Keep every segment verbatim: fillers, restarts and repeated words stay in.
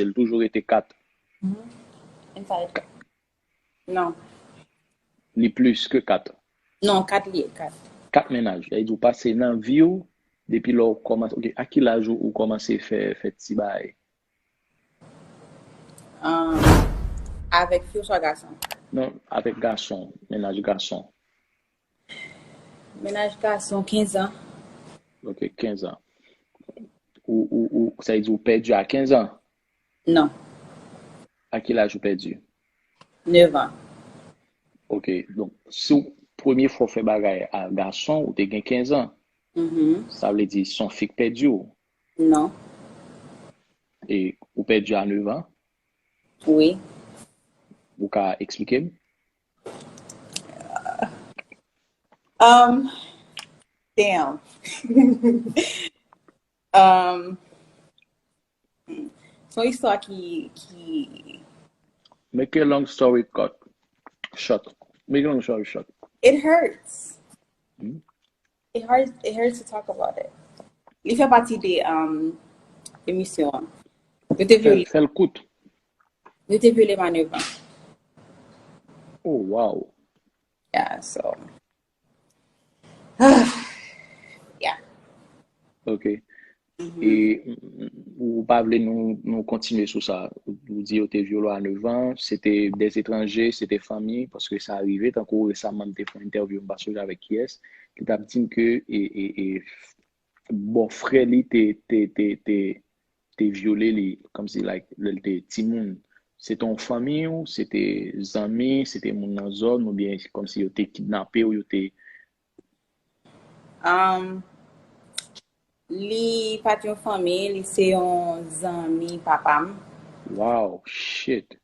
l toujou rete kat? Inside. Non. Li plis ke kat? Non, kat li ye, kat. Kat mennaj. Sa vle di ou pase nan vi w depi lè w kòmanse. Ok, a ki laj ou, ou kòmanse fè, fè ti bagay? Um, avèk fi oswa gason? Non, avèk gason, mennaj gason. Mennaj gason, kenz an. Ok, kenz an. Ou, ou, ou, sa vle di ou pèdi a kenz an? Non. A ki laj ou pèdi? Nèf an. Ok, donk, si w premye fwa w fè bagay a gason, ou te gen kenz an. Mhm. Sa vle di se yon fi k pèdi w. Non. E ou pèdi a nèf an? Wi. Ou ka eksplike m? Um, damn. Um, se yon istwa ki, ki Make a long story cut. Short. Make a long story short. It hurts. Hmm? It hurts, it hurts to talk about it. Li fè pati de um, emisyon an. Yo te Fè, vyole, fè l kout. yo te vyole m a nèf an. Oh, wow. Yeah, so. Yeah. Ok. E mm, ou pa vle nou, nou kontinye sou sa? Ou di yo te vyole w a nèf an, se te des étrangers, se te fanmi, paske sa rive, tankou resaman m te fè yon entèvyou, m pa sonje avèk kiyès, ki t ap di m ke e, e, e, bò frè li te, te, te, te, te vyole li, kòmsi, like, lè l te timoun. Se te yon fanmi w, se te zanmi, se te moun nan zòn, oubyen kòmsi yo te kidnape w, yo te Um, li pa t yon fanmi, li se yon zanmi papa m. Wow, shit.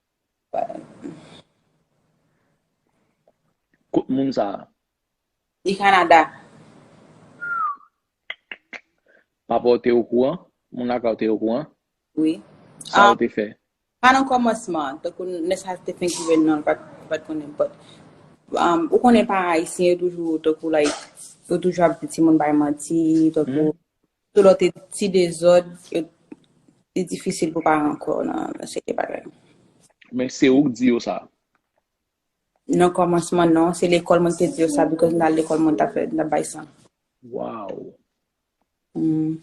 Kot moun sa a? Li Kanada. Papa w te okouran? Moun lakay ou te okouran? Wi. Sa yo te fè? Pa nan kòmansman, tankou nèg sa te fenk rive nan, li pa t, li pa t konnen, but um, ou konnen paran ayisyen yo toujou, tankou, like, yo toujou ap di timoun bay manti, tankou, tout lòt ti dezòd, yo, li difisil pou paran ankò nan, nan seri bagay. Men se ou k di yo sa? Nan kòmansman, non, se lekòl mwen te di yo sa, because nan lekòl mwen ta fè, ta bay san. Wow. Mm.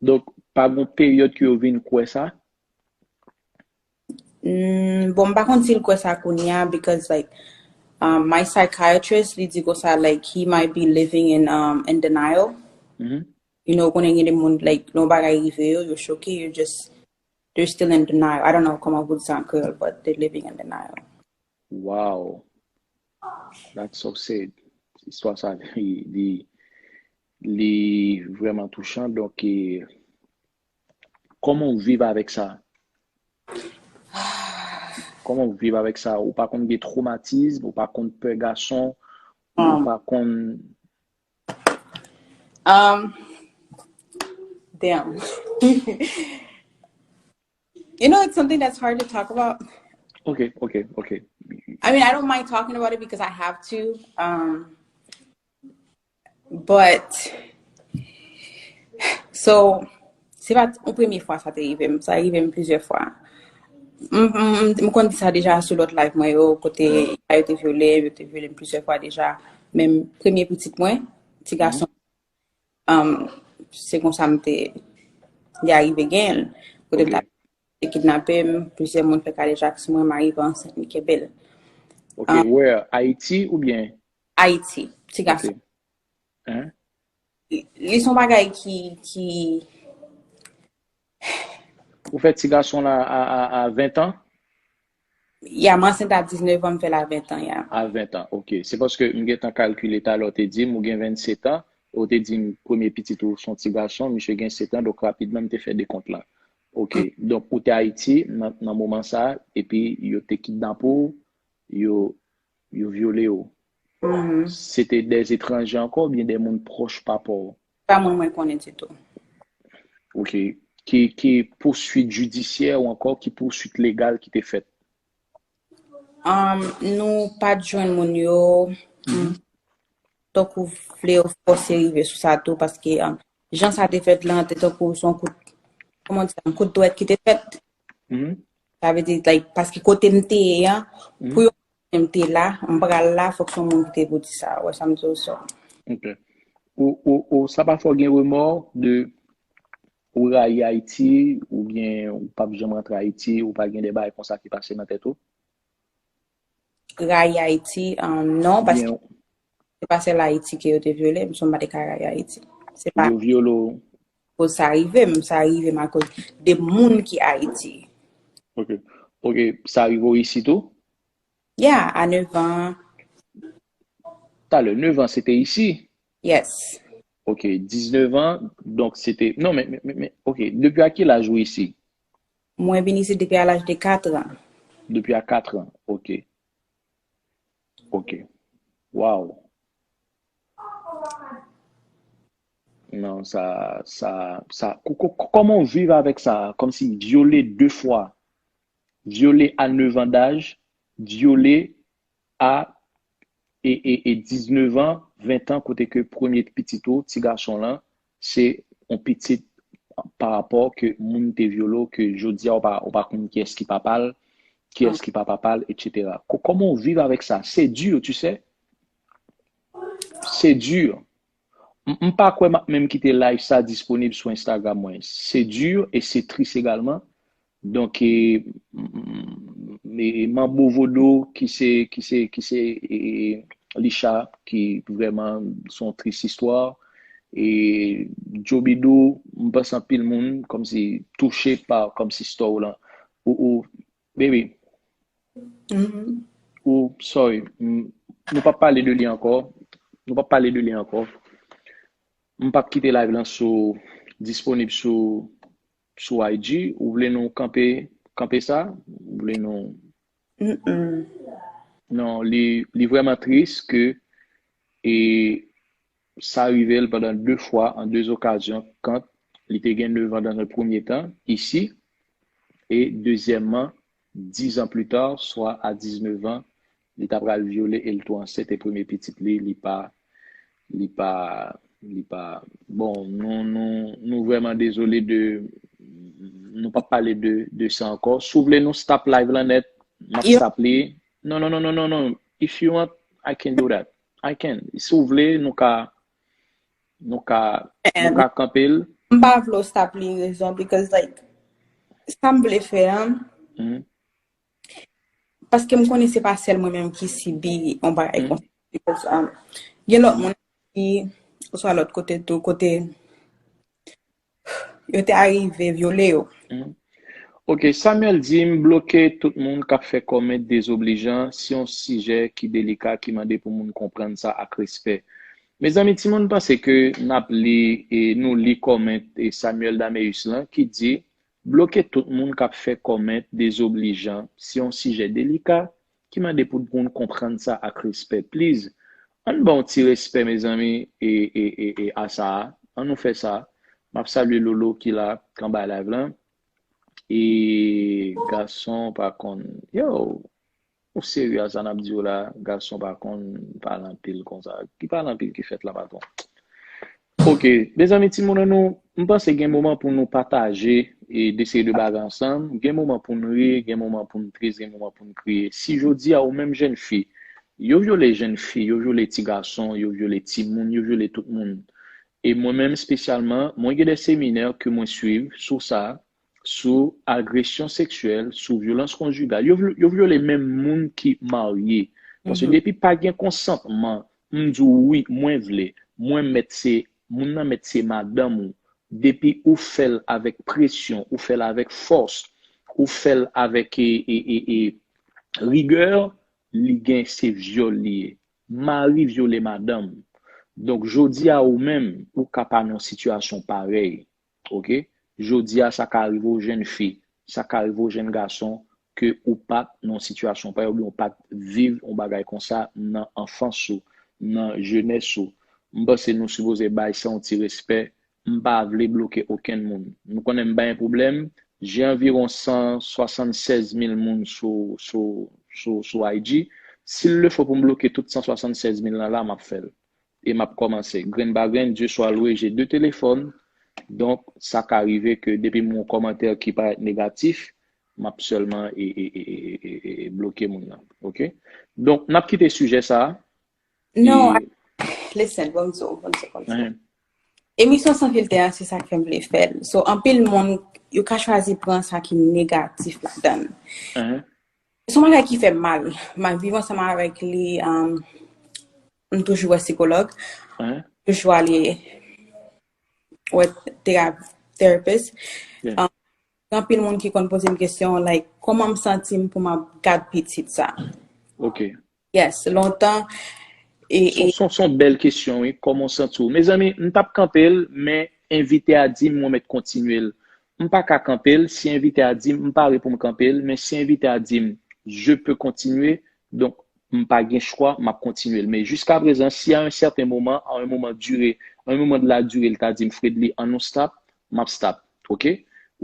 Donk, pa gon peryòd ke yo vin kwè sa? Mm, bon, m pa konn si l kwè sa kounye a, because, like, um, my psychiatrist, li di konsa, like, he might be living in, um, in denial. Mhm. You know, konnen gen de moun, like, lè yon bagay rive yo, yo choke, yo just, they're still in denial. I don't know kòman pou di sa an kreyòl, but they're living in denial. Wow. That's so sad. Istwa sa, li, li, li vrèman touchan. Donk, e, kòman w viv avèk sa? Kòman w viv avèk sa? Ou pa konn gen twomatizm, ou pa konn pè gason, ou Um, pa konn um, damn. You know, it's something that's hard to talk about. Ok, ok, ok. I mean, I don't mind talking about it because I have to. Um, but, so, se pa yon premye fwa sa te rive m. Sa rive m plizyè fwa. M, m, m, m konn di sa deja sou lòt live mwen yo, kote yo te vyole, yo te vyole m plizyè fwa deja. Men premye pitit mwen, ti gason, um, se konsa m te, li arive gen l. Kote m Ok. ta te kidnape m, plizyè moun fè kadejak sou mwen, m arive ansent, m kenbe l. Ok, where? Ayiti oubyen? Ayiti, ti gason. Ok. Hein? Li, li se yon bagay ki, ki, Ou fè ti gason la a, a, a ven tan? Ya, m ansent a diznèf an, m fè l a ven tan, ya. A ven tan, ok. Se paske m gentan kalkile talè, ou te di m ou gen vennsetan, ou te di m premye pitit ou se yon ti gason, misye gen sèt an, donk rapidman m te fè dekont lan. Ok, donk ou te Ayiti nan, nan moman sa, epi yo te kidnape w, yo, yo vyole w. Mhm. Se te des étrangers ankò oubyen de moun pwòch papa w? Pa moun mwen konnen ditou. Ok. Ki, ki pouswit jidisyè ou ankò ki pouswit legal ki te fèt? Um, nou pa t jwenn moun yo. Tankou vle yo fòse rive sou sa tou, paske, um, jan sa te fèt lan, te tankou se yon kout, kòman di sa, yon kout dwèt ki te fèt. Sa vle di, like, paske kote m te ye an, pou yo konnen m te la, m pral la, fòk se yon moun ki te pou di sa. Ou wè sa m di w, so. Ok. Ou, ou, ou, sa pa fè w gen remò de ou rayi Ayiti, oubyen ou p ap janm rantre Ayiti, ou pa gen de bagay konsa ki pase nan tèt ou? Rayi Ayiti, um, non, paske se pa sèl Ayiti ke yo te vyole m, so m pa te ka rayi Ayiti. Se pa Yo vyole w. Koz sa rive m, sa rive m akoz de moun ki Ayiti. Ok. Ok, sa rive w isi tou? Yeah, a nèf an. Talè, nèf an, se te isi? Yes. Ok, diznèf an, donk se te, non, men, men, men, men, ok, depi a ki laj ou isi? Mwen vin isi depi a laj de kat an. Depi a kat an, ok. Ok. Wow. Non, sa, sa, sa, ko- ko- ko- kòman w viv avèk sa? Kòmsi vyole de fwa. Vyole a nèf an daj, vyole a e, e, e diznèf an, ven an, kote ke premye pitit ou, ti gason lan, se yon pitit pa rapò ke moun te vyole w, ke jodi a ou pa, ou pa konn kiyès ki papa l, kiyès ki pa papa l, etsetera. Ko- Kòman w viv avèk sa? Se di, tu sais. Se di. M m pa kwè m ap menm kite live sa disponib sou Instagram mwen. Se di e se tris egalman. Donk, e, m- m- e Manbo Vodou ki se, ki se, ki se e, Licha, ki vrèman se yon tris istwa. E Joe Bidou, m panse anpil moun kòmsi touche pa kòmsi story lan. Ou, ou, baby, Mhm. ou, sorry, m- nou p ap pale de li ankò. Nou p ap pale de li ankò. M p ap kite live lan sou, disponib sou, sou I G. Ou vle nou kanpe, kanpe sa? Ou vle nou Mm-mm. Non, li, li vrèman tris ke e sa rive l pandan de fwa, an de okazyon, kan li te gen nèf an dan le premye tan, isi, e dezyèmman, dis an pli ta, swa a diznèf an, li ta pral vyole e l tou ansent e premye pitit li, li pa, li pa, li pa. Bon, nou, nou, nou vrèman dezole de, nou p ap pale de, de sa ankò. Si w vle nou stop live lan nèt, m ap Yo. Stop li. Non, non, non, non, non, non. If you want, I can do that. I can. Si w vle, nou ka, nou ka, nou And ka kanpe l. M pa vle w stop li rezon, because, like, sa m vle fè an, Mhm. paske m konnen se pa sèl mwen menm ki sibi yon bagay Mhm. konsa. Because, um, gen lòt moun ki, oswa lòt kote tou, kote yo te arive vyole yo. Mhm. Ok, Samuel di, m bloke tout moun k ap fè kòmant dezoblijan, se yon sijè ki delika, ki mande pou moun konprann sa ak respè. Mezanmi, timoun panse ke n ap li, e nou li kòmant, e Samuel Dameus lan, ki di, bloke tout moun k ap fè kòmant dezoblijan, se yon sijè delika, ki mande pou moun konprann sa ak respè. Please, ann ba yon ti respè, mezanmi, e, e, e, e a sa a. Ann nou fè sa. M ap salye Lolo ki la, k anba live lan. E gason pa konn. Yo, ou serye a sa n ap di w la, gason pa konn pale anpil konsa. Ki pale anpil ki fèt la, patwon? Ok, mezanmi, timoun an nou, m panse gen moman pou nou pataje e de seri de bagay ansanm. Gen moman pou n ri, gen moman pou n tris, gen moman pou n kriye. Si jodi a ou menm jèn fi, yo vyole jèn fi, yo vyole ti gason, yo vyole timoun, yo vyole tout moun. E mwen menm espesyalman, mwen gen de seminè ke mwen swiv sou sa, sou agresyon seksyèl, sou vyolans konjigal. Yo, vyo- yo vyole menm moun ki marye. Paske Mhm. Depi pa gen konsantman, m di w wi, mwen vle, mwen mèt se, moun nan mèt se madanm ou. Depi ou fè l avèk presyon, ou fè l avèk fòs, ou fè l avèk e, e, e, e, rigè, li gen se vyòl li ye. Mari vyole madanm. Donk, jodi a ou menm, ou ka pa nan yon sitiyasyon parèy. Ok? Jodi a, sa ka rive w jèn fi, sa ka rive w jèn gason, ke ou pa t nan yon sitiyasyon parèy, oubyen ou pa t viv yon bagay konsa nan anfans ou, nan jenès ou. M panse nou sipoze bay sa yon ti respè. M pa vle bloke okenn moun. Nou konnen m pa gen pwoblèm. Gen anviwon san swasannsèz mil moun sou, sou, sou, sou I G. Si l le fo pou m bloke tout san swasannsèz mil lan la, m ap fè l. E m ap kòmanse. Grenn pa grenn, Dieu soit loué, j'ai deux téléphones. Donk, sa ka rive ke depi m wè yon kòmantè ki parèt negatif, m ap sèlman e, e, e, e, e, e bloke moun nan. Oke? Donk, n ap kite sijè sa a. Non, e, listen, bon, so, bon, so, bon, so. Emisyon San Filtè a, se sa k fè m vle fè l. So, anpil moun, yo ka chwazi pran sa ki negatif ladan l. Se yon bagay ki fè m mal. M ap viv ansanm avèk li, um, m toujou wè sikològ. M toujou ale wè tera-, therapist. Um, gen anpil moun ki konn poze m kesyon, like, kòman m santi m pou m ap gad pitit sa? Ok. Yes, lontan. E, Se, se, se yon bèl kesyon, wi. Kòman w santi w? Mezanmi, m t ap kanpe l, men envite a di m mwen mèt kontinye l. M pa ka kanpe l, si envite a di m, m pare pou m kanpe l, men si envite a di m, je peux continuer, donk, m pa gen chwa, m ap kontinye l. Men jiska prezan, si a un certain moment, à un moment duré, à un moment de la durée, l ta di m, Fredly, ann nou stop, m ap stop. Ok?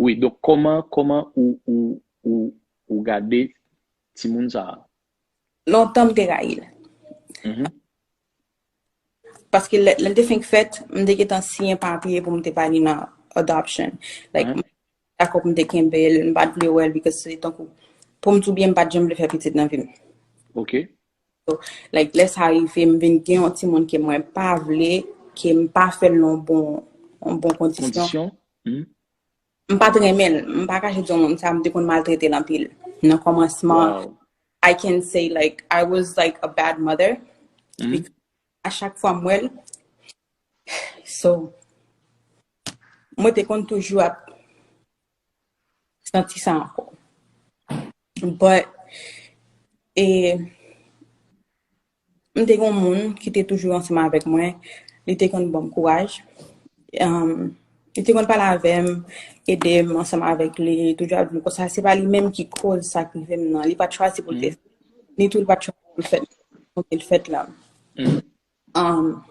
Wi, donk, kòman, kòman ou, ou, ou, ou gade timoun sa a? Lontan m te rayi l. Paske lè, lè l te fenk fèt, m te gentan siyen papye pou m te ba li nan adoption. Like, m dakò pou m te kenbe l, m pa t vle wè l, because se tankou, pou m di w byen, m pa t janm vle fè pitit nan vi m. Ok. So, like, lè sa rive, m vin gen yon timoun ke mwen pa vle, ke m pa fè l nan yon bon, yon bon kondisyon. Kondisyon? M pa t renmen l. M pa kache di w moun sa, m te konn maltrete l anpil. Nan kòmansman, I can say, like, I was, like, a bad mother. Because a chak fwa m wè l, so, mwen te konn toujou ap santi sa ankò. But, e, m te gen yon moun ki te toujou ansanm avèk mwen. Li te konn ban m kouraj. Um, li te konn pale avè m, ede m ansanm avèk li, toujou ap di m konsa, se pa li menm ki koz sa k rive m nan. Li pa t chwazi pou l te, ni tou li pa t chwazi pou l fèt, pou l fèt la. Um,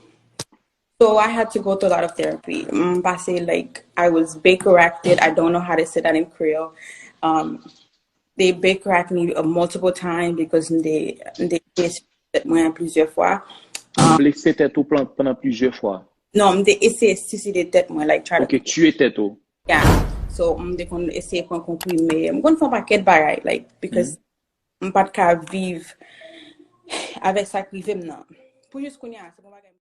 so I had to go through a lot of therapy. M pase, like, I was big corrected. I don't know how to say that in Creole. Um, they big correct me, uh, multiple times because m te, m te eseye tèt mwen plizyè fwa. Blese tèt ou plan- pandan plizyè fwa. Non, m te eseye siside tèt mwen, like, try to Ok, tiye tèt ou. Yeah. So, m te konn eseye pran konprime. M konn fè yon pakèt bagay, like, because m pa t ka viv avèk sa k rive m nan. Pou jis kounye a, se yon bagay